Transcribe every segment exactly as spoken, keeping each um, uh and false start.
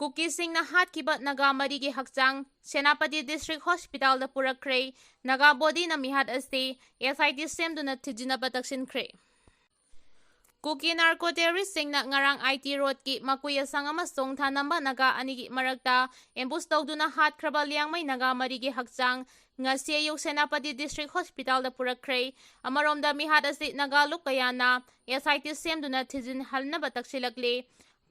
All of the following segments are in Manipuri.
ꯀꯨꯀꯤꯁꯤꯡꯅ ꯍꯥꯠꯈꯤꯕ ꯅꯥꯒꯥ ꯃꯔꯤꯒꯤ ꯍꯛꯆꯥꯡ ꯁꯦꯅꯥꯄꯇꯤ ꯗꯤꯁꯇ꯭ꯔꯤꯛ ꯍꯣꯁꯄꯤꯇꯥꯜꯗ ꯄꯨꯔꯛꯈ꯭ꯔꯦ꯫ ꯅꯥꯒꯥ ꯕꯣꯗꯤꯅ ꯃꯤꯍꯥꯠ ꯑꯁꯤ ꯑꯦꯁ ꯑꯥꯏ ꯇꯤ ꯁꯦꯝꯗꯨꯅ ꯊꯤꯖꯤꯟꯅꯕ ꯇꯛꯁꯤꯟꯈ꯭ꯔꯦ꯫ ꯀꯨꯀꯤ ꯅꯥꯔꯀꯣ ꯇꯦꯔꯣꯔꯤꯁꯁꯤꯡꯅ ꯉꯔꯥꯡ ꯑꯥꯏ ꯇꯤ ꯔꯣꯗꯀꯤ ꯃꯀꯨꯏ ꯑꯁꯪ ꯑꯃꯁꯨꯡ ꯊꯥꯅꯝꯕ ꯅꯥꯒꯥ ꯑꯅꯤꯒꯤ ꯃꯔꯛꯇ ꯑꯦꯝꯕꯨꯁ ꯇꯧꯗꯨꯅ ꯍꯥꯠꯈ꯭ꯔꯕ ꯂꯤꯌꯥꯡꯃꯩ ꯅꯥꯒꯥ ꯃꯔꯤꯒꯤ ꯍꯛꯆꯥꯡ ꯉꯁꯤ ꯑꯌꯨꯛ ꯁꯦꯅꯥꯄꯇꯤ ꯗꯤꯁꯇ꯭ꯔꯤꯛ ꯍꯣꯁꯄꯤꯇꯥꯜꯗ ꯄꯨꯔꯛꯈ꯭ꯔꯦ꯫ ꯑꯃꯔꯣꯝꯗ, ꯃꯤꯍꯥꯠ ꯑꯁꯤ ꯅꯥꯒꯥ ꯂꯨꯞ ꯀꯌꯥꯅ ꯑꯦꯁ ꯑꯥꯏ ꯇꯤ ꯁꯦꯝꯗꯨꯅ ꯊꯤꯖꯤꯟꯍꯟꯅꯕ ꯇꯛꯁꯤꯜꯂꯛꯂꯤ꯫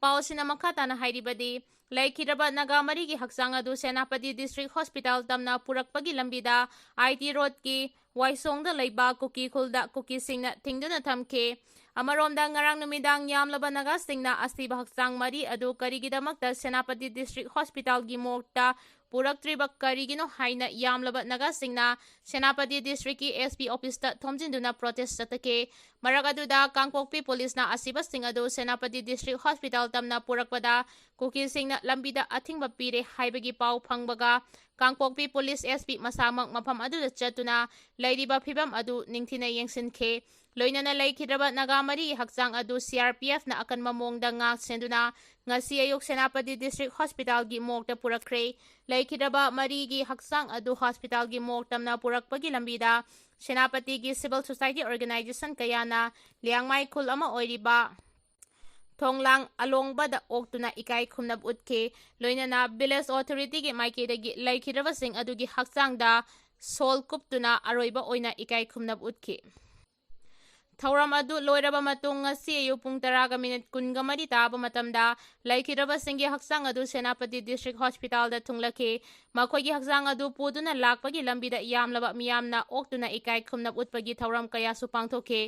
ꯄꯥꯎ ꯑꯁꯤꯅ ꯃꯈꯥ ꯇꯥꯅ ꯍꯥꯏꯔꯤꯕꯗꯤ, ꯂꯩꯈꯤꯗ꯭ꯔꯕ ꯅꯥꯒꯥ ꯃꯔꯤꯒꯤ ꯍꯛꯆꯥꯡ ꯑꯗꯨ ꯁꯦꯅꯥꯄꯇꯤ ꯗꯤꯁꯇ꯭ꯔꯤꯛ ꯍꯣꯁꯄꯤꯇꯥꯜ ꯇꯝꯅ ꯄꯨꯔꯛꯄꯒꯤ ꯂꯝꯕꯤꯗ ꯑꯥꯏ ꯇꯤ ꯔꯣꯗꯀꯤ ꯋꯥꯏꯁꯣꯡꯗ ꯂꯩꯕ ꯀꯨꯀꯤ ꯈꯨꯜꯗ ꯀꯨꯀꯤꯁꯤꯡꯅ ꯊꯤꯡꯗꯨꯅ ꯊꯝꯈꯤ꯫ ꯑꯃꯔꯣꯝꯗ, ꯉꯔꯥꯡ ꯅꯨꯃꯤꯗꯥꯡ ꯌꯥꯝꯂꯕ ꯅꯥꯒꯥꯁꯤꯡꯅ ꯑꯁꯤꯕ ꯍꯛꯆꯥꯡ ꯃꯔꯤ ꯑꯗꯨ ꯀꯔꯤꯒꯤꯗꯃꯛꯇ ꯁꯦꯅꯥꯄꯇꯤ ꯗꯤꯁꯇ꯭ꯔꯤꯛ ꯍꯣꯁꯄꯤꯇꯥꯜꯒꯤ ꯃꯣꯔꯒꯇ ꯄꯨꯔꯛꯇ꯭ꯔꯤꯕ ꯀꯔꯤꯒꯤꯅꯣ ꯍꯥꯏꯅ ꯌꯥꯝꯂꯕ ꯅꯥꯒꯥꯁꯤꯡꯅ ꯁꯦꯅꯥꯄꯇꯤ ꯗꯤꯁꯇ꯭ꯔꯤꯛꯀꯤ ꯑꯦꯁ ꯄꯤ ꯑꯣꯐꯤꯁꯇ ꯊꯣꯝꯖꯤꯟꯗꯨꯅ ꯄ꯭ꯔꯣꯇꯦꯁ ꯆꯠꯊꯈꯤ꯫ ꯃꯔꯛ ꯑꯗꯨꯗ, ꯀꯥꯡꯄꯣꯛꯄꯤ ꯄꯨꯂꯤꯁꯅ ꯑꯁꯤꯕꯁꯤꯡ ꯑꯗꯨ ꯁꯦꯅꯥꯄꯇꯤ ꯗꯤꯁꯇ꯭ꯔꯤꯛ ꯍꯣꯁꯄꯤꯇꯥꯜ ꯇꯝꯅ ꯄꯨꯔꯛꯄꯗ ꯀꯨꯀꯤꯁꯤꯡꯅ ꯂꯝꯕꯤꯗ ꯑꯊꯤꯡꯕ ꯄꯤꯔꯦ ꯍꯥꯏꯕꯒꯤ ꯄꯥꯎ ꯐꯪꯕꯒ, ꯀꯥꯡꯄꯣꯛꯄꯤ ꯄꯨꯂꯤꯁ ꯑꯦꯁ ꯄꯤ ꯃꯁꯥꯃꯛ ꯃꯐꯝ ꯑꯗꯨꯗ ꯆꯠꯇꯨꯅ ꯂꯩꯔꯤꯕ ꯐꯤꯕꯝ ꯑꯗꯨ ꯅꯤꯡꯊꯤꯅ ꯌꯦꯡꯁꯤꯟꯈꯤ꯫ ꯂꯣꯏꯅꯅ ꯂꯩꯈꯤꯗ꯭ꯔꯕ ꯅꯥꯒꯥ ꯃꯔꯤꯒꯤ ꯍꯛꯆꯥꯡ ꯑꯗꯨ ꯁꯤ ꯑꯥꯔ ꯄꯤ ꯑꯦꯐꯅ ꯑꯀꯟꯕ ꯃꯑꯣꯡꯗ ꯉꯥꯛ ꯁꯦꯟꯗꯨꯅ ꯉꯁꯤ ꯑꯌꯨꯛ ꯁꯦꯅꯥꯄꯇꯤ ꯗꯤꯁꯇ꯭ꯔꯤꯛ ꯍꯣꯁꯄꯤꯇꯥꯜꯒꯤ ꯃꯣꯔꯒꯇ ꯄꯨꯔꯛꯈ꯭ꯔꯦ꯫ ꯂꯩꯈꯤꯗ꯭ꯔꯕ ꯃꯔꯤꯒꯤ ꯍꯛꯆꯥꯡ ꯑꯗꯨ ꯍꯣꯁꯄꯤꯇꯥꯜꯒꯤ ꯃꯣꯔꯒ ꯇꯝꯅ ꯄꯨꯔꯛꯄꯒꯤ ꯂꯝꯕꯤꯗ ꯁꯦꯅꯥꯄꯇꯤꯒꯤ ꯁꯤꯚꯤꯜ ꯁꯣꯁꯥꯏꯇꯤ ꯑꯣꯔꯒꯅꯥꯏꯖꯦꯁꯟ ꯀꯌꯥꯅ ꯂꯤꯌꯥꯡꯃꯥꯏ ꯈꯨꯜ ꯑꯃ ꯑꯣꯏꯔꯤꯕ ꯊꯣꯡꯂꯥꯡ ꯑꯂꯣꯡꯕꯗ ꯑꯣꯛꯇꯨꯅ ꯏꯀꯥꯏ ꯈꯨꯝꯅꯕ ꯎꯠꯈꯤ꯫ ꯂꯣꯏꯅꯅ ꯚꯤꯂꯦꯖ ꯑꯣꯊꯣꯔꯤꯇꯤꯒꯤ ꯃꯥꯏꯀꯩꯗꯒꯤ ꯂꯩꯈꯤꯗ꯭ꯔꯕꯁꯤꯡ ꯑꯗꯨꯒꯤ ꯍꯛꯆꯥꯡꯗ ꯁꯣꯜ ꯀꯨꯞꯇꯨꯅ ꯑꯔꯣꯏꯕ ꯑꯣꯏꯅ ꯏꯀꯥꯏ ꯈꯨꯝꯅꯕ ꯎꯠꯈꯤ꯫ ꯊꯧꯔꯝ ꯑꯗꯨ ꯂꯣꯏꯔꯕ ꯃꯇꯨꯡ, ꯉꯁꯤ ꯑꯌꯨꯛ ꯄꯨꯡ ꯇꯔꯥꯒ ꯃꯤꯅꯤꯠ ꯀꯨꯟꯒ ꯃꯔꯤ ꯇꯥꯕ ꯃꯇꯝꯗ ꯂꯩꯈꯤꯗ꯭ꯔꯕꯁꯤꯡꯒꯤ ꯍꯛꯆꯥꯡ ꯑꯗꯨ ꯁꯦꯅꯥꯄꯇꯤ ꯗꯤꯁꯇ꯭ꯔꯤꯛ ꯍꯣꯁꯄꯤꯇꯥꯜꯗ ꯊꯨꯡꯂꯈꯤ꯫ ꯃꯈꯣꯏꯒꯤ ꯍꯛꯆꯥꯡ ꯑꯗꯨ ꯄꯨꯗꯨꯅ ꯂꯥꯛꯄꯒꯤ ꯂꯝꯕꯤꯗ ꯌꯥꯝꯂꯕ ꯃꯤꯌꯥꯝꯅ ꯑꯣꯛꯇꯨꯅ ꯏꯀꯥꯏ ꯈꯨꯝꯅꯕ ꯎꯠꯄꯒꯤ ꯊꯧꯔꯝ ꯀꯌꯥꯁꯨ ꯄꯥꯡꯊꯣꯛꯈꯤ꯫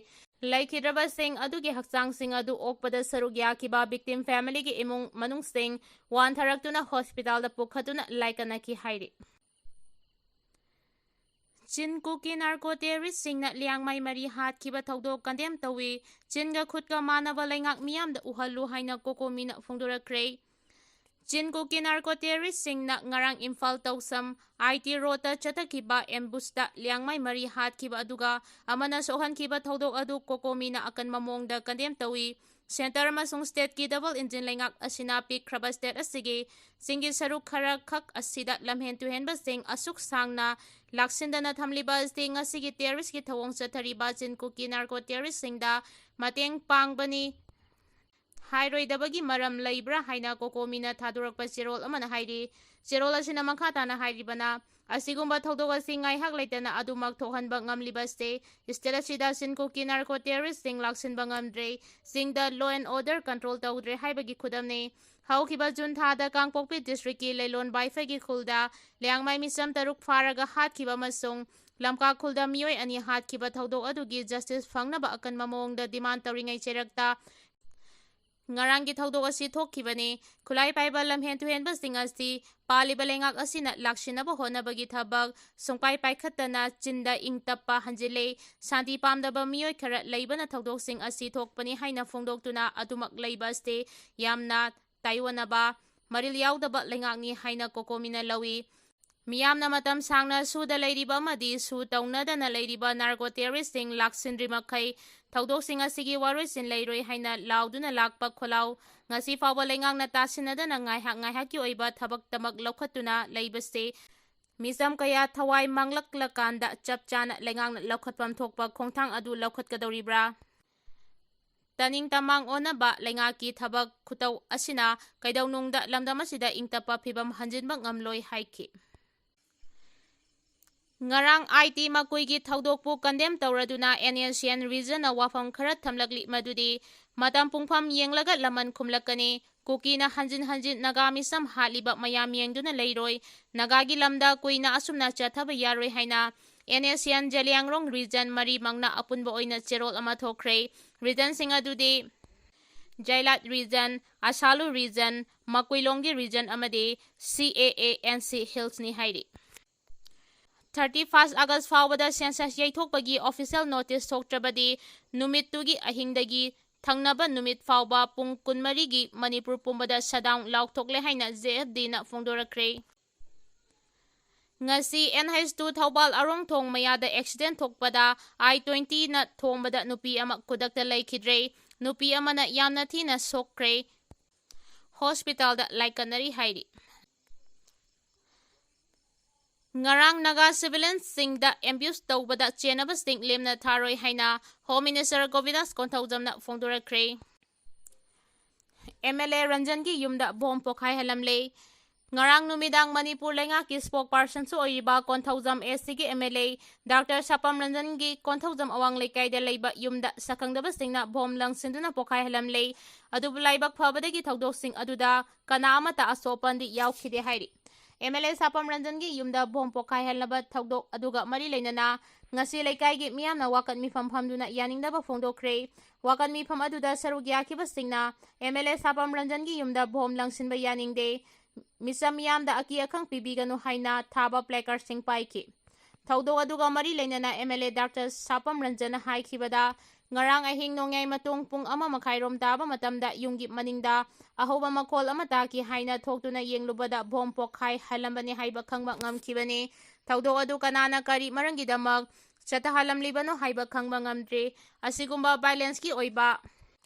ꯂꯩꯈꯤꯗ꯭ꯔꯕꯁꯤꯡ ꯑꯗꯨꯒꯤ ꯍꯛꯆꯥꯡꯁꯤꯡ ꯑꯗꯨ ꯑꯣꯛꯄꯗ ꯁꯔꯨꯛ ꯌꯥꯈꯤꯕ ꯚꯤꯛꯇꯤꯝ ꯐꯦꯃꯤꯂꯤꯒꯤ ꯏꯃꯨꯡ ꯃꯅꯨꯡꯁꯤꯡ ꯋꯥꯟꯊꯔꯛꯇꯨꯅ ꯍꯣꯁꯄꯤꯇꯥꯜꯗ ꯄꯨꯈꯠꯇꯨꯅ ꯂꯥꯏꯀꯠꯅꯈꯤ ꯍꯥꯏꯔꯤ꯫ ꯆꯤꯟ ꯀꯨꯀꯤ ꯅꯥꯔꯀꯣ ꯇꯦꯔꯣꯔꯤꯁꯁꯤꯡꯅ ꯂꯤꯌꯥꯡꯃꯩ ꯃꯔꯤ ꯍꯥꯠꯈꯤꯕ ꯊꯧꯗꯣꯛ ꯀꯟꯗꯦꯝ ꯇꯧꯏ꯫ ꯆꯤꯟꯒ ꯈꯨꯠꯀ ꯃꯥꯟꯅꯕ ꯂꯩꯉꯥꯛ ꯃꯤꯌꯥꯝꯗ ꯎꯍꯜꯂꯨ ꯍꯥꯏꯅ ꯀꯣꯀꯣꯃꯤꯅ ꯐꯣꯡꯗꯣꯔꯛꯈ꯭ꯔꯦ꯫ ꯆꯤꯟ ꯀꯨꯀꯤ ꯅꯥꯔꯀꯣ ꯇꯦꯔꯣꯔꯤꯁꯁꯤꯡꯅ ꯉꯔꯥꯡ ꯏꯝꯐꯥꯜ ꯇꯧꯁꯝ ꯑꯥꯏ ꯇꯤ ꯔꯣꯗꯇ ꯆꯠꯊꯈꯤꯕ ꯑꯦꯝꯕꯨꯁꯇ ꯂꯤꯌꯥꯡꯃꯩ ꯃꯔꯤ ꯍꯥꯠꯈꯤꯕ ꯑꯗꯨꯒ ꯑꯃꯅ ꯁꯣꯛꯍꯟꯈꯤꯕ ꯊꯧꯗꯣꯛ ꯑꯗꯨ ꯀꯣꯀꯣꯃꯤꯅ ꯑꯀꯟꯕ ꯃꯑꯣꯡꯗ ꯀꯟꯗꯦꯝ ꯇꯧꯏ꯫ Centre ꯑꯃꯁꯨꯡ stateꯀꯤ double engine ꯂꯩꯉꯥꯛ ꯑꯁꯤꯅ ꯄꯤꯛꯈ꯭ꯔꯕ state ꯑꯁꯤꯒꯤ ꯆꯤꯡꯒꯤ ꯁꯔꯨꯛ ꯈꯔ ꯈꯛ ꯑꯁꯤꯗ ꯂꯝꯍꯦꯟ ꯇꯨꯍꯦꯟꯕꯁꯤꯡ ꯑꯁꯨꯛ ꯁꯥꯡꯅ ꯂꯥꯛꯁꯤꯟꯗꯅ ꯊꯝꯂꯤꯕ ꯑꯁꯤ ꯉꯁꯤꯒꯤ terroristꯀꯤ ꯊꯧꯑꯣꯡ ꯆꯠꯊꯔꯤꯕ ꯆꯤꯟ ꯀꯨꯀꯤ narco terroristꯁꯤꯡꯗ ꯃꯇꯦꯡ ꯄꯥꯡꯕꯅꯤ ꯍꯥꯏꯔꯣꯏꯗꯕꯒꯤ ꯃꯔꯝ ꯂꯩꯕ꯭ꯔꯥ ꯍꯥꯏꯅ COCOMIꯅ ꯊꯥꯗꯣꯔꯛꯄ ꯆꯦꯔꯣꯜ ꯑꯃꯅ ꯍꯥꯏꯔꯤ꯫ ꯆꯦꯔꯣꯜ ꯑꯁꯤꯅ ꯃꯈꯥ ꯇꯥꯅ ꯍꯥꯏꯔꯤꯕꯅ, ꯑꯁꯤꯒꯨꯝꯕ ꯊꯧꯗꯣꯛ ꯑꯁꯤ ꯉꯥꯏꯍꯥꯛ ꯂꯩꯇꯅ ꯑꯗꯨꯃꯛ ꯊꯣꯛꯍꯟꯕ ꯉꯝꯂꯤꯕꯁꯦ state ꯑꯁꯤꯗ ꯆꯤꯟ ꯀꯨꯀꯤ narco terroristꯁꯤꯡ ꯂꯥꯛꯁꯤꯟꯕ ꯉꯝꯗ꯭ꯔꯦ꯫ ꯆꯤꯡꯗ law and order control ꯇꯧꯗ꯭ꯔꯦ ꯍꯥꯏꯕꯒꯤ ꯈꯨꯗꯝꯅꯤ꯫ ꯍꯧꯈꯤꯕ June ꯊꯥꯗ ꯀꯥꯡꯄꯣꯛꯄꯤ districtꯀꯤ ꯂꯩꯂꯣꯟ ꯕꯥꯏꯐꯩꯒꯤ ꯈꯨꯜꯗ ꯂꯤꯌꯥꯡꯃꯩ ꯃꯤꯆꯝ ꯇꯔꯨꯛ ꯐꯥꯔꯒ ꯍꯥꯠꯈꯤꯕ ꯑꯃꯁꯨꯡ ꯂꯝꯀꯥ ꯈꯨꯜꯗ ꯃꯤꯑꯣꯏ ꯑꯅꯤ ꯍꯥꯠꯈꯤꯕ ꯊꯧꯗꯣꯛ ꯑꯗꯨꯒꯤ justice ꯐꯪꯅꯕ ꯑꯀꯟꯕ ꯃꯑꯣꯡꯗ demand ꯇꯧꯔꯤꯉꯩ ꯆꯩꯔꯛꯇ ꯉꯔꯥꯡꯒꯤ ꯊꯧꯗꯣꯛ ꯑꯁꯤ ꯊꯣꯛꯈꯤꯕꯅꯤ꯫ ꯈꯨꯠꯂꯥꯏ ꯄꯥꯏꯕ ꯂꯝꯍꯦꯟ ꯇꯨꯍꯦꯟꯕꯁꯤꯡ ꯑꯁꯤ ꯄꯥꯜꯂꯤꯕ ꯂꯩꯉꯥꯛ ꯑꯁꯤꯅ ꯂꯥꯛꯁꯤꯟꯅꯕ ꯍꯣꯠꯅꯕꯒꯤ ꯊꯕꯛ ꯁꯨꯡꯄꯥꯏ ꯄꯥꯏꯈꯠꯇꯅ ꯆꯤꯟꯗ ꯏꯪ ꯇꯞꯄ ꯍꯟꯖꯤꯜꯂꯦ꯫ ꯁꯥꯟꯇꯤ ꯄꯥꯝꯗꯕ ꯃꯤꯑꯣꯏ ꯈꯔ ꯂꯩꯕꯅ ꯊꯧꯗꯣꯛꯁꯤꯡ ꯑꯁꯤ ꯊꯣꯛꯄꯅꯤ ꯍꯥꯏꯅ ꯐꯣꯡꯗꯣꯛꯇꯨꯅ ꯑꯗꯨꯃꯛ ꯂꯩꯕ state ꯌꯥꯝꯅ ꯇꯥꯏꯑꯣꯟꯅꯕ, ꯃꯔꯤꯜ ꯌꯥꯎꯗꯕ ꯂꯩꯉꯥꯛꯅꯤ ꯍꯥꯏꯅ COCOMIꯅ ꯂꯧꯏ꯫ ꯃꯤꯌꯥꯝꯅ ꯃꯇꯝ ꯁꯥꯡꯅ ꯁꯨꯗ ꯂꯩꯔꯤꯕ ꯑꯃꯗꯤ ꯁꯨ ꯇꯧꯅꯗꯅ ꯂꯩꯔꯤꯕ narco terroristꯁꯤꯡ ꯂꯥꯛꯁꯤꯟꯗ꯭ꯔꯤ ꯃꯈꯩ ꯊꯧꯗꯣꯛꯁꯤꯡ ꯑꯁꯤꯒꯤ ꯋꯥꯔꯣꯏꯁꯤꯟ ꯂꯩꯔꯣꯏ ꯍꯥꯏꯅ ꯂꯥꯎꯗꯨꯅ ꯂꯥꯛꯄ ꯈꯣꯜꯂꯥꯎ ꯉꯁꯤ ꯐꯥꯎꯕ ꯂꯩꯉꯥꯛꯅ ꯇꯥꯁꯤꯟꯅꯗꯅ ꯉꯥꯏꯍꯥꯛ ꯉꯥꯏꯍꯥꯛꯀꯤ ꯑꯣꯏꯕ ꯊꯕꯛꯇꯃꯛ ꯂꯧꯈꯠꯇꯨꯅ ꯂꯩꯕꯁꯦ ꯃꯤꯆꯝ ꯀꯌꯥ ꯊꯋꯥꯏ ꯃꯥꯡꯂꯛꯂꯀꯥꯟꯗ ꯆꯞ ꯆꯥꯅ ꯂꯩꯉꯥꯛꯅ ꯂꯧꯈꯠꯐꯝ ꯊꯣꯛꯄ ꯈꯣꯡꯊꯥꯡ ꯑꯗꯨ ꯂꯧꯈꯠꯀꯗꯧꯔꯤꯕ꯭ꯔꯥ? ꯇꯅꯤꯡ ꯇꯃꯥꯡ ꯑꯣꯟꯅꯕ ꯂꯩꯉꯥꯛꯀꯤ ꯊꯕꯛ ꯈꯨꯇꯧ ꯑꯁꯤꯅ ꯀꯩꯗꯧꯅꯨꯡꯗ ꯂꯝꯗꯝ ꯑꯁꯤꯗ ꯏꯪ ꯇꯞꯄ ꯐꯤꯕꯝ ꯍꯟꯖꯤꯟꯕ ꯉꯝꯂꯣꯏ ꯍꯥꯏꯈꯤ꯫ ꯉꯔꯥꯡ ꯑꯥꯏ ꯇꯤ ꯃꯀꯨꯏꯒꯤ ꯊꯧꯗꯣꯛꯄꯨ condemn ꯇꯧꯔꯗꯨꯅ N S C N regionꯅ ꯋꯥꯐꯝ ꯈꯔ ꯊꯝꯂꯛꯂꯤ, ꯃꯗꯨꯗꯤ ꯃꯇꯝ ꯄꯨꯡꯐꯝ ꯌꯦꯡꯂꯒ ꯂꯃꯟ ꯈꯨꯝꯂꯛꯀꯅꯤ꯫ ꯀꯨꯀꯤꯅ ꯍꯟꯖꯤꯟ ꯍꯟꯖꯤꯟ ꯅꯥꯒꯥ ꯃꯤꯆꯝ ꯍꯥꯠꯂꯤꯕ ꯃꯌꯥꯝ ꯌꯦꯡꯗꯨꯅ ꯂꯩꯔꯣꯏ꯫ ꯅꯥꯒꯥꯒꯤ ꯂꯝꯗ ꯀꯨꯏꯅ ꯑꯁꯨꯝꯅ ꯆꯠꯊꯕ ꯌꯥꯔꯣꯏ ꯍꯥꯏꯅ N S C N Zeliangrong region ꯃꯔꯤꯃꯛꯅ ꯑꯄꯨꯟꯕ ꯑꯣꯏꯅ ꯆꯦꯔꯣꯜ ꯑꯃ ꯊꯣꯛꯈ꯭ꯔꯦ꯫ Regionꯁꯤꯡ ꯑꯗꯨꯗꯤ Jailat region, Asalu region, Makuilongdi region ꯑꯃꯗꯤ C A A N C Hillsꯅꯤ ꯍꯥꯏꯔꯤ꯫ Thirty first August ꯐꯥꯎꯕꯗ census ꯌꯩꯊꯣꯛꯄꯒꯤ official notice ꯊꯣꯛꯇ꯭ꯔꯕꯗꯤ ꯅꯨꯃꯤꯠꯇꯨꯒꯤ ꯑꯍꯤꯡꯗꯒꯤ ꯊꯪꯅꯕ ꯅꯨꯃꯤꯠ ꯐꯥꯎꯕ ꯄꯨꯡ ꯀꯨꯟꯃꯔꯤꯒꯤ ꯃꯅꯤꯄꯨꯔ ꯄꯨꯝꯕꯗ shutdown ꯂꯥꯎꯊꯣꯛꯂꯦ ꯍꯥꯏꯅ Z F Dꯅ ꯐꯣꯡꯗꯣꯔꯛꯈ꯭ꯔꯦ꯫ ꯉꯁꯤ N H two ꯊꯧꯕꯥꯜ ꯑꯔꯣꯡꯊꯣꯡ ꯃꯌꯥꯗ accident ꯊꯣꯛꯄꯗ I twentyꯅ ꯊꯣꯝꯕꯗ ꯅꯨꯄꯤ ꯑꯃ ꯈꯨꯗꯛꯇ ꯂꯩꯈꯤꯗ꯭ꯔꯦ꯫ ꯅꯨꯄꯤ ꯑꯃꯅ ꯌꯥꯝꯅ ꯊꯤꯅ ꯁꯣꯛꯈ꯭ꯔꯦ꯫ ꯍꯣꯁꯄꯤꯇꯥꯜꯗ ꯂꯥꯏꯀꯠꯅꯔꯤ ꯍꯥꯏꯔꯤ꯫ ꯉꯔꯥꯡ ꯅꯥꯒꯥ ꯁꯤꯚꯤꯂꯤꯌꯟꯁꯤꯡꯗ ꯑꯦꯝꯕ꯭ꯌꯨꯁ ꯇꯧꯕꯗ ꯆꯦꯟꯅꯕꯁꯤꯡ ꯂꯦꯝꯅ ꯊꯥꯔꯣꯏ ꯍꯥꯏꯅ ꯍꯣꯝ ꯃꯤꯅꯤꯁꯇꯔ ꯒꯣꯕꯤꯟꯗꯥꯁ ꯀꯣꯟꯊꯧꯖꯝꯅ ꯐꯣꯡꯗꯣꯔꯛꯈ꯭ꯔꯦ꯫ ꯑꯦꯝ ꯑꯦꯜ ꯑꯦ ꯔꯟꯖꯟꯒꯤ ꯌꯨꯝꯗ ꯕꯣꯝ ꯄꯣꯈꯥꯏꯍꯜꯂꯝꯂꯦ꯫ ꯉꯔꯥꯡ ꯅꯨꯃꯤꯗꯥꯡ ꯃꯅꯤꯄꯨꯔ ꯂꯩꯉꯥꯛꯀꯤ ꯁ꯭ꯄꯣꯛ ꯄꯥꯔꯁꯟꯁꯨ ꯑꯣꯏꯔꯤꯕ ꯀꯣꯟꯊꯧꯖꯝ ꯑꯦꯁ ꯁꯤꯒꯤ ꯑꯦꯝ ꯑꯦꯜ ꯑꯦ ꯗꯥꯛꯇꯔ ꯁꯥꯄꯝ ꯔꯟꯖꯟꯒꯤ ꯀꯣꯟꯊꯧꯖꯝ ꯑꯋꯥꯡ ꯂꯩꯀꯥꯏꯗ ꯂꯩꯕ ꯌꯨꯝꯗ ꯁꯛꯈꯪꯗꯕꯁꯤꯡꯅ ꯕꯣꯝ ꯂꯪꯁꯤꯟꯗꯨꯅ ꯄꯣꯈꯥꯏꯍꯜꯂꯝꯂꯦ꯫ ꯑꯗꯨꯕꯨ ꯂꯥꯏꯕꯛ ꯐꯕꯗꯒꯤ ꯊꯧꯗꯣꯛꯁꯤꯡ ꯑꯗꯨꯗ ꯀꯅꯥ ꯑꯃꯠꯇ ꯑꯁꯣꯛ ꯑꯄꯟꯗꯤ ꯌꯥꯎꯈꯤꯗꯦ ꯍꯥꯏꯔꯤ꯫ ꯑꯦꯝ ꯑꯦꯜ ꯑꯦ ꯁꯥꯄꯝ ꯔꯟꯖꯟꯒꯤ ꯌꯨꯝꯗ ꯕꯣꯝ ꯄꯣꯈꯥꯏꯍꯜꯂꯕ ꯊꯧꯗꯣꯛ ꯑꯗꯨꯒ ꯃꯔꯤ ꯂꯩꯅꯅ ꯉꯁꯤ ꯂꯩꯀꯥꯏꯒꯤ ꯃꯤꯌꯥꯝꯅ ꯋꯥꯀꯠ ꯃꯤꯐꯝ ꯐꯝꯗꯨꯅ ꯌꯥꯅꯤꯡꯗꯕ ꯐꯣꯡꯗꯣꯛꯈ꯭ꯔꯦ꯫ ꯋꯥꯀꯠ ꯃꯤꯐꯝ ꯑꯗꯨꯗ ꯁꯔꯨꯛ ꯌꯥꯈꯤꯕꯁꯤꯡꯅ ꯑꯦꯝ ꯑꯦꯜ ꯑꯦ ꯁꯥꯄꯝ ꯔꯟꯖꯟꯒꯤ ꯌꯨꯝꯗ ꯕꯣꯝ ꯂꯪꯁꯤꯟꯕ ꯌꯥꯅꯤꯡꯗꯦ, ꯃꯤꯆꯝ ꯃꯤꯌꯥꯝꯗ ꯑꯀꯤ ꯑꯈꯪ ꯄꯤꯕꯤꯒꯅꯨ ꯍꯥꯏꯅ ꯊꯥꯕ ꯄ꯭ꯂꯦꯀꯥꯔꯗꯁꯤꯡ ꯄꯥꯏꯈꯤ꯫ ꯊꯧꯗꯣꯛ ꯑꯗꯨꯒ ꯃꯔꯤ ꯂꯩꯅꯅ ꯑꯦꯝ ꯑꯦꯜ ꯑꯦ ꯗꯥꯛꯇꯔ ꯁꯥꯄꯝ ꯔꯟꯖꯟꯅ ꯍꯥꯏꯈꯤꯕꯗ, ꯉꯔꯥꯡ ꯑꯍꯤꯡ ꯅꯣꯡꯌꯥꯏ ꯃꯇꯨꯡ ꯄꯨꯡ ꯑꯃ ꯃꯈꯥꯏꯔꯣꯝ ꯇꯥꯕ ꯃꯇꯝꯗ ꯌꯨꯝꯒꯤ ꯃꯅꯤꯡꯗ ꯑꯍꯧꯕ ꯃꯈꯣꯜ ꯑꯃ ꯇꯥꯈꯤ ꯍꯥꯏꯅ ꯊꯣꯛꯇꯨꯅ ꯌꯦꯡꯂꯨꯕꯗ ꯕꯣꯝ ꯄꯣꯈꯥꯏ ꯍꯜꯂꯝꯕꯅꯤ ꯍꯥꯏꯕ ꯈꯪꯕ ꯉꯝꯈꯤꯕꯅꯤ꯫ ꯊꯧꯗꯣꯛ ꯑꯗꯨ ꯀꯅꯥꯅ ꯀꯔꯤ ꯃꯔꯝꯒꯤꯗꯃꯛ ꯆꯠꯊꯍꯜꯂꯝꯂꯤꯕꯅꯣ ꯍꯥꯏꯕ ꯈꯪꯕ ꯉꯝꯗ꯭ꯔꯤ꯫ ꯑꯁꯤꯒꯨꯝꯕ ꯚꯥꯏꯂꯦꯟꯁꯀꯤ ꯑꯣꯏꯕ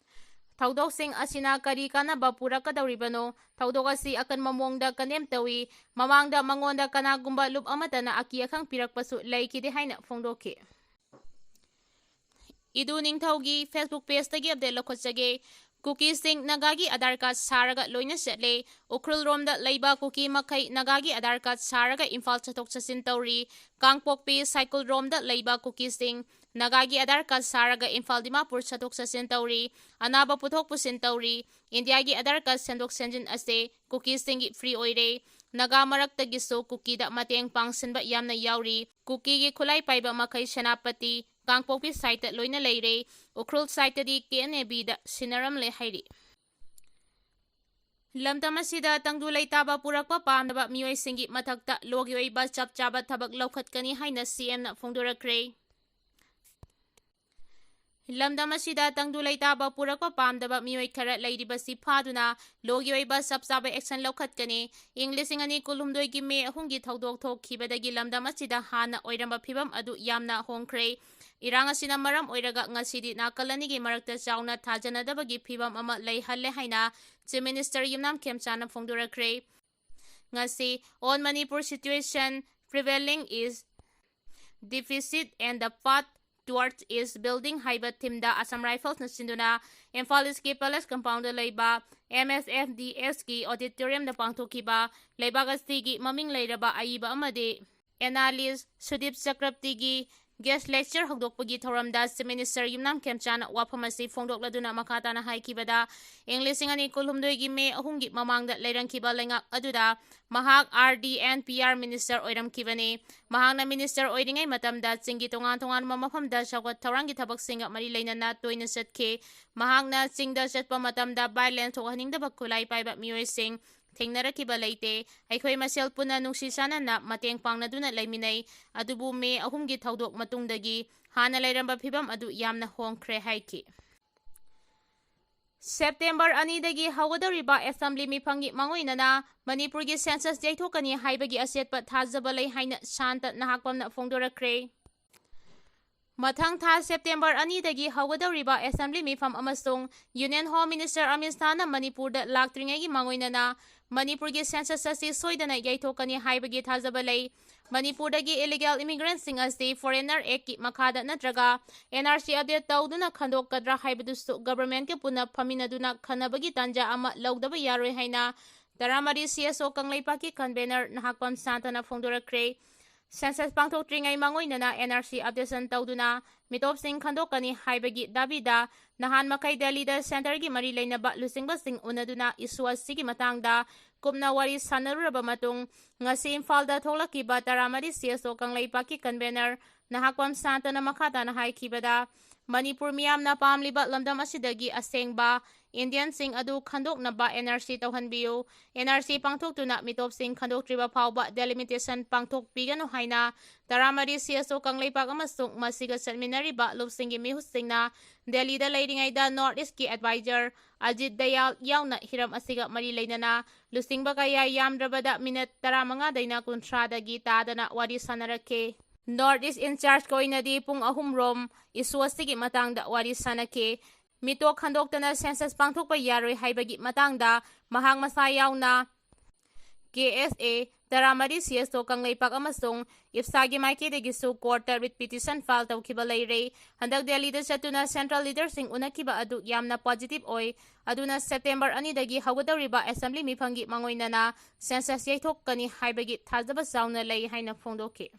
ꯊꯧꯗꯣꯛꯁꯤꯡ ꯑꯁꯤꯅ ꯀꯔꯤ ꯀꯥꯟꯅꯕ ꯄꯨꯔꯛꯀꯗꯧꯔꯤꯕꯅꯣ? ꯊꯧꯗꯣꯛ ꯑꯁꯤ ꯑꯀꯟꯕ ꯃꯑꯣꯡꯗ ꯀꯟꯗꯦꯝ ꯇꯧꯏ꯫ ꯃꯃꯥꯡꯗ ꯃꯉꯣꯟꯗ ꯀꯅꯥꯒꯨꯝꯕ ꯂꯨꯞ ꯑꯃꯠꯇꯅ ꯑꯀꯤ ꯑꯈꯪ ꯄꯤꯔꯛꯄꯁꯨ ꯂꯩꯈꯤꯗꯦ ꯍꯥꯏꯅ ꯐꯣꯡꯗꯣꯛꯈꯤ꯫ ꯏꯗꯨ ꯅꯤꯡꯊꯧꯒꯤ ꯐꯦꯁꯕꯨꯛ ꯄꯦꯖꯇꯒꯤ ꯑꯞꯗꯦꯠ ꯂꯧꯈꯠꯆꯒꯦ꯫ ꯀꯨꯀꯤꯁꯤꯡ ꯅꯥꯒꯥꯒꯤ ꯑꯥꯙꯥꯔ ꯀꯥꯔꯗ ꯁꯥꯔꯒ ꯂꯣꯏꯅ ꯆꯠꯂꯦ꯫ ꯎꯈ꯭ꯔꯨꯜ ꯔꯣꯝꯗ ꯂꯩꯕ ꯀꯨꯀꯤ ꯃꯈꯩ ꯅꯥꯒꯥꯒꯤ ꯑꯥꯙꯥꯔ ꯀꯥꯔꯗ ꯁꯥꯔꯒ ꯏꯝꯐꯥꯜ ꯆꯠꯊꯣꯛ ꯆꯠꯁꯤꯟ ꯇꯧꯔꯤ꯫ ꯀꯥꯡꯄꯣꯛꯄꯤ ꯁꯥꯏꯀꯨꯜ ꯔꯣꯝꯗ ꯂꯩꯕ ꯀꯨꯀꯤꯁꯤꯡ ꯅꯥꯒꯥꯒꯤ ꯑꯥꯙꯥꯔ ꯀꯥꯔꯗ ꯁꯥꯔꯒ ꯏꯝꯐꯥꯜ ꯗꯤꯃꯥꯄꯨꯔ ꯆꯠꯊꯣꯛ ꯆꯠꯁꯤꯟ ꯇꯧꯔꯤ꯫ ꯑꯅꯥꯕ ꯄꯨꯊꯣꯛ ꯄꯨꯁꯤꯟ ꯇꯧꯔꯤ꯫ ꯏꯟꯗꯤꯌꯥꯒꯤ ꯑꯥꯙꯥꯔ ꯀꯥꯔꯗ ꯁꯦꯝꯗꯣꯛ ꯁꯦꯝꯖꯤꯟ ꯑꯁꯦ ꯀꯨꯀꯤꯁꯤꯡꯒꯤ ꯐ꯭ꯔꯤ ꯑꯣꯏꯔꯦ꯫ ꯅꯥꯒꯥ ꯃꯔꯛꯇꯒꯤꯁꯨ ꯀꯨꯀꯤꯗ ꯃꯇꯦꯡ ꯄꯥꯡꯁꯤꯟꯕ ꯌꯥꯝꯅ ꯌꯥꯎꯔꯤ꯫ ꯀꯨꯀꯤꯒꯤ ꯈꯨꯠꯂꯥꯏ ꯄꯥꯏꯕ ꯃꯈꯩ ꯁꯦꯅꯥꯄꯇꯤ, ꯀꯥꯡꯄꯣꯛꯄꯤ ꯁꯥꯏꯠꯇ ꯂꯣꯏꯅ ꯂꯩꯔꯦ꯫ ꯎꯈ꯭ꯔꯨꯜ ꯁꯥꯏꯠꯇꯗꯤ ꯀꯦ ꯑꯦꯟ ꯑꯦ ꯕꯤꯗ ꯁꯤꯟꯅꯔꯝꯂꯦ ꯍꯥꯏꯔꯤ꯫ ꯂꯝꯗꯝ ꯑꯁꯤꯗ ꯇꯪꯗꯨ ꯂꯩꯇꯥꯕ ꯄꯨꯔꯛꯄ ꯄꯥꯝꯗꯕ ꯃꯤꯑꯣꯏꯁꯤꯡꯒꯤ ꯃꯊꯛꯇ ꯂꯣꯒꯤ ꯑꯣꯏꯕ ꯆꯞ ꯆꯥꯕ ꯊꯕꯛ ꯂꯧꯈꯠꯀꯅꯤ ꯍꯥꯏꯅ ꯁꯤ ꯑꯦꯝꯅ ꯐꯣꯡꯗꯣꯔꯛꯈ꯭ꯔꯦ꯫ ꯂꯝꯗꯝ ꯑꯁꯤꯗ ꯇꯪꯗꯨ ꯂꯩꯇꯥꯕ ꯄꯨꯔꯛꯄ ꯄꯥꯝꯗꯕ ꯃꯤꯑꯣꯏ ꯈꯔ ꯂꯩꯔꯤꯕꯁꯤ ꯐꯥꯗꯨꯅ ꯂꯣꯒꯤ ꯑꯣꯏꯕ ꯆꯞ ꯆꯥꯕ action ꯂꯧꯈꯠꯀꯅꯤ꯫ ꯏꯪ ꯂꯤꯁꯤꯡ ꯑꯅꯤ ꯀꯨꯟꯍꯨꯝꯗꯣꯏꯒꯤ ꯃꯦ ꯑꯍꯨꯝꯒꯤ ꯊꯧꯗꯣꯛ ꯊꯣꯛꯈꯤꯕꯗꯒꯤ ꯂꯝꯗꯝ ꯑꯁꯤꯗ ꯍꯥꯟꯅ ꯑꯣꯏꯔꯝꯕ ꯐꯤꯕꯝ ꯑꯗꯨ ꯌꯥꯝꯅ ꯍꯣꯡꯈ꯭ꯔꯦ꯫ ꯏꯔꯥꯡ ꯑꯁꯤꯅ ꯃꯔꯝ ꯑꯣꯏꯔꯒ ꯉꯁꯤꯗꯤ ꯅꯥꯀꯜ ꯑꯅꯤꯒꯤ ꯃꯔꯛꯇ ꯆꯥꯎꯅ ꯊꯥꯖꯅꯗꯕꯒꯤ ꯐꯤꯕꯝ ꯑꯃ ꯂꯩꯍꯜꯂꯦ ꯍꯥꯏꯅ Chief Minister ꯌꯨꯝꯅꯥꯝ ꯈꯦꯝꯆꯥꯅ ꯐꯣꯡꯗꯣꯔꯛꯈ꯭ꯔꯦ꯫ ꯉꯁꯤ On Manipur Situation, Prevailing is Deficit and the Path Towards Its Building ꯍꯥꯏꯕ theme ꯗ Assam Rifles ꯅ ꯁꯤꯟꯗꯨꯅ ꯏꯝꯐꯥꯜ East ꯀꯤ Palace Compound ꯗ ꯂꯩꯕ M S F D S ꯀꯤ auditorium ꯗ ꯄꯥꯡꯊꯣꯛꯈꯤꯕ ꯂꯩꯕꯥꯛ ꯑꯁꯤꯒꯤ ꯃꯃꯤꯡ ꯂꯩꯔꯕ ꯑꯏꯕ ꯑꯃꯗꯤ analyst ꯁꯨꯗꯤꯞ ꯆꯀ꯭ꯔꯕꯇꯤꯒꯤ guest lecture ꯍꯧꯗꯣꯛꯄꯒꯤ ꯊꯧꯔꯝꯗ Chief Minister ꯌꯨꯝꯅꯥꯝ ꯈꯦꯝꯆꯥꯅ ꯋꯥꯐꯝ ꯑꯁꯤ ꯐꯣꯡꯗꯣꯛꯂꯗꯨꯅ ꯃꯈꯥ ꯇꯥꯅ ꯍꯥꯏꯈꯤꯕꯗ, ꯏꯪ ꯂꯤꯁꯤꯡ ꯑꯅꯤ ꯀꯨꯟꯍꯨꯝꯗꯣꯏꯒꯤ ꯃꯦ ꯑꯍꯨꯝꯒꯤ ꯃꯃꯥꯡꯗ ꯂꯩꯔꯝꯈꯤꯕ ꯂꯩꯉꯥꯛ ꯑꯗꯨꯗ ꯃꯍꯥꯛ R D and P R Minister ꯑꯣꯏꯔꯝꯈꯤꯕꯅꯤ꯫ ꯃꯍꯥꯛꯅ Minister ꯑꯣꯏꯔꯤꯉꯩ ꯃꯇꯝꯗ ꯆꯤꯡꯒꯤ ꯇꯣꯉꯥꯟ ꯇꯣꯉꯥꯟꯕ ꯃꯐꯝꯗ ꯆꯥꯎꯈꯠ ꯊꯧꯔꯥꯡꯒꯤ ꯊꯕꯛꯁꯤꯡꯒ ꯃꯔꯤ ꯂꯩꯅꯅ ꯇꯣꯏꯅ ꯆꯠꯈꯤ꯫ ꯃꯍꯥꯛꯅ ꯆꯤꯡꯗ ꯆꯠꯄ ꯃꯇꯝꯗ violence ꯊꯣꯛꯍꯟꯅꯤꯡꯗꯕ ꯈꯨꯠꯂꯥꯏ ꯄꯥꯏꯕ ꯃꯤꯑꯣꯏꯁꯤꯡ ꯊꯦꯡꯅꯔꯛꯈꯤꯕ ꯂꯩꯇꯦ꯫ ꯑꯩꯈꯣꯏ ꯃꯁꯦꯜ ꯄꯨꯟꯅ ꯅꯨꯡꯁꯤ ꯆꯥꯟꯅꯅ ꯃꯇꯦꯡ ꯄꯥꯡꯅꯗꯨꯅ ꯂꯩꯃꯤꯟꯅꯩ꯫ ꯑꯗꯨꯕꯨ ꯃꯦ ꯑꯍꯨꯝꯒꯤ ꯊꯧꯗꯣꯛ ꯃꯇꯨꯡꯗꯒꯤ ꯍꯥꯟꯅ ꯂꯩꯔꯝꯕ ꯐꯤꯕꯝ ꯑꯗꯨ ꯌꯥꯝꯅ ꯍꯣꯡꯈ꯭ꯔꯦ ꯍꯥꯏꯈꯤ꯫ September ꯑꯅꯤꯗꯒꯤ ꯍꯧꯒꯗꯧꯔꯤꯕ Assembly ꯃꯤꯐꯝꯒꯤ ꯃꯥꯡꯑꯣꯏꯅꯅ ꯃꯅꯤꯄꯨꯔꯒꯤ census ꯌꯩꯊꯣꯛꯀꯅꯤ ꯍꯥꯏꯕꯒꯤ ꯑꯆꯦꯠꯄ ꯊꯥꯖꯕ ꯂꯩ ꯍꯥꯏꯅ ꯁꯥꯟꯇ ꯅꯍꯥꯛꯄꯝꯅ ꯐꯣꯡꯗꯣꯔꯛꯈ꯭ꯔꯦ꯫ ꯃꯊꯪ ꯊꯥ September ꯑꯅꯤꯗꯒꯤ ꯍꯧꯒꯗꯧꯔꯤꯕ Assembly ꯃꯤꯐꯝ ꯑꯃꯁꯨꯡ Union Home Minister ꯑꯃꯤꯠ ꯁꯥꯍꯅ ꯃꯅꯤꯄꯨꯔꯗ ꯂꯥꯛꯇ꯭ꯔꯤꯉꯩꯒꯤ ꯃꯥꯡꯑꯣꯏꯅꯅ ꯃꯅꯤꯄꯨꯔꯒꯤ census ꯑꯁꯤ ꯁꯣꯏꯗꯅ ꯌꯩꯊꯣꯛꯀꯅꯤ ꯍꯥꯏꯕꯒꯤ ꯊꯥꯖꯕ ꯂꯩ꯫ ꯃꯅꯤꯄꯨꯔꯗꯒꯤ illegal immigrantꯁꯤꯡ ꯑꯁꯤ Foreigner Actꯀꯤ ꯃꯈꯥꯗ ꯅꯠꯇ꯭ꯔꯒ N R C update ꯇꯧꯗꯨꯅ ꯈꯟꯗꯣꯛꯀꯗ꯭ꯔꯥ ꯍꯥꯏꯕꯗꯨꯁꯨ governmentꯀ ꯄꯨꯟꯅ ꯐꯝꯃꯤꯟꯅꯗꯨꯅ ꯈꯟꯅꯕꯒꯤ ꯇꯥꯟꯖꯥ ꯑꯃ ꯂꯧꯗꯕ ꯌꯥꯔꯣꯏ ꯍꯥꯏꯅ ꯇꯔꯥꯃꯔꯤ C S O ꯀꯪꯂꯩꯄꯥꯛꯀꯤ convener ꯅꯍꯥꯛꯄꯝ ꯁꯥꯟꯇꯅ ꯐꯣꯡꯗꯣꯔꯛꯈ꯭ꯔꯦ꯫ Census ꯄꯥꯡꯊꯣꯛꯇ꯭ꯔꯤꯉꯩ ꯃꯥꯡꯑꯣꯏꯅꯅ N R C updation ꯇꯧꯗꯨꯅ ꯃꯤꯇꯣꯞꯁꯤꯡ ꯈꯟꯗꯣꯛꯀꯅꯤ ꯍꯥꯏꯕꯒꯤ ꯗꯥꯕꯤꯗ ꯅꯍꯥꯟ ꯃꯈꯩ ꯗꯦꯜꯂꯤꯗ centreꯒꯤ ꯃꯔꯤ ꯂꯩꯅꯕ ꯂꯨꯆꯤꯡꯕꯁꯤꯡ ꯎꯅꯗꯨꯅ issue ꯑꯁꯤꯒꯤ ꯃꯇꯥꯡꯗ ꯀꯨꯞꯅ ꯋꯥꯔꯤ ꯁꯥꯟꯅꯔꯨꯔꯕ ꯃꯇꯨꯡ, ꯉꯁꯤ ꯏꯝꯐꯥꯜꯗ ꯊꯣꯛꯂꯛꯈꯤꯕ ꯇꯔꯥꯃꯔꯤ C S O ꯀꯪꯂꯩꯄꯥꯛꯀꯤ convener ꯅꯍꯥꯛꯄꯝ ꯁꯥꯟꯇꯅ ꯃꯈꯥ ꯇꯥꯅ ꯍꯥꯏꯈꯤꯕꯗ, ꯃꯅꯤꯄꯨꯔ ꯃꯤꯌꯥꯝꯅ ꯄꯥꯝꯂꯤꯕ ꯂꯝꯗꯝ ꯑꯁꯤꯗꯒꯤ ꯑꯁꯦꯡꯕ ꯏꯟꯗꯤꯌꯟꯁꯤꯡ ꯑꯗꯨ ꯈꯟꯗꯣꯛꯅꯕ NRC ꯇꯧꯍꯟꯕꯤꯌꯨ꯫ NRC ꯄꯥꯡꯊꯣꯛꯇꯨꯅ ꯃꯤꯇꯣꯞꯁꯤꯡ ꯈꯟꯗꯣꯛꯇ꯭ꯔꯤꯕ ꯐꯥꯎꯕ delimitation ꯄꯥꯡꯊꯣꯛꯄꯤꯒꯅꯨ ꯍꯥꯏꯅ ꯇꯔꯥꯃꯔꯤ CSO ꯀꯪꯂꯩꯄꯥꯛ ꯑꯃꯁꯨꯡ ꯃꯁꯤꯒ ꯆꯠꯃꯤꯟꯅꯔꯤꯕ ꯂꯨꯞꯁꯤꯡꯒꯤ ꯃꯤꯍꯨꯠꯁꯤꯡꯅ ꯗꯦꯜꯂꯤꯗ ꯂꯩꯔꯤꯉꯩꯗ North Eastꯀꯤ advisor ꯑꯖꯤꯠ ꯗꯌꯥꯜ ꯌꯥꯎꯅ ꯍꯤꯔꯝ ꯑꯁꯤꯒ ꯃꯔꯤ ꯂꯩꯅꯅ ꯂꯨꯆꯤꯡꯕ ꯀꯌꯥ ꯌꯥꯝꯗ꯭ꯔꯕꯗ ꯃꯤꯅꯠ ꯇꯔꯥꯃꯉꯥꯗꯩꯅ ꯀꯨꯟꯊ꯭ꯔꯥꯗꯒꯤ ꯇꯥꯗꯅ ꯋꯥꯔꯤ ꯁꯥꯟꯅꯔꯛꯈꯤ꯫ North East in-chargeꯀ ꯑꯣꯏꯅꯗꯤ ꯄꯨꯡ ꯑꯍꯨꯝ ꯔꯣꯝ issue ꯑꯁꯤꯒꯤ ꯃꯇꯥꯡꯗ ꯋꯥꯔꯤ ꯁꯥꯟꯅꯈꯤ꯫ ꯃꯤꯇꯣꯞ ꯈꯟꯗꯣꯛꯇꯅ census ꯄꯥꯡꯊꯣꯛꯄ ꯌꯥꯔꯣꯏ ꯍꯥꯏꯕꯒꯤ ꯃꯇꯥꯡꯗ ꯃꯍꯥꯛ ꯃꯁꯥ ꯌꯥꯎꯅ KSA ꯇꯔꯥꯃꯔꯤ CSO ꯀꯪꯂꯩꯄꯥꯛ ꯑꯃꯁꯨꯡ IPSAꯒꯤ ꯃꯥꯏꯀꯩꯗꯒꯤꯁꯨ courtꯇ writ petition file ꯇꯧꯈꯤꯕ ꯂꯩꯔꯦ꯫ ꯍꯟꯗꯛ ꯗꯦꯜꯂꯤꯗ ꯆꯠꯇꯨꯅ central leaderꯁꯤꯡ ꯎꯅꯈꯤꯕ ꯑꯗꯨ ꯌꯥꯝꯅ positive ꯑꯣꯏ꯫ ꯑꯗꯨꯅ September ꯑꯅꯤꯗꯒꯤ ꯍꯧꯒꯗꯧꯔꯤꯕ assembly ꯃꯤꯐꯝꯒꯤ ꯃꯥꯡꯑꯣꯏꯅꯅ census ꯌꯩꯊꯣꯛꯀꯅꯤ ꯍꯥꯏꯕꯒꯤ ꯊꯥꯖꯕ ꯆꯥꯎꯅ ꯂꯩ ꯍꯥꯏꯅ ꯐꯣꯡꯗꯣꯛꯈꯤ꯫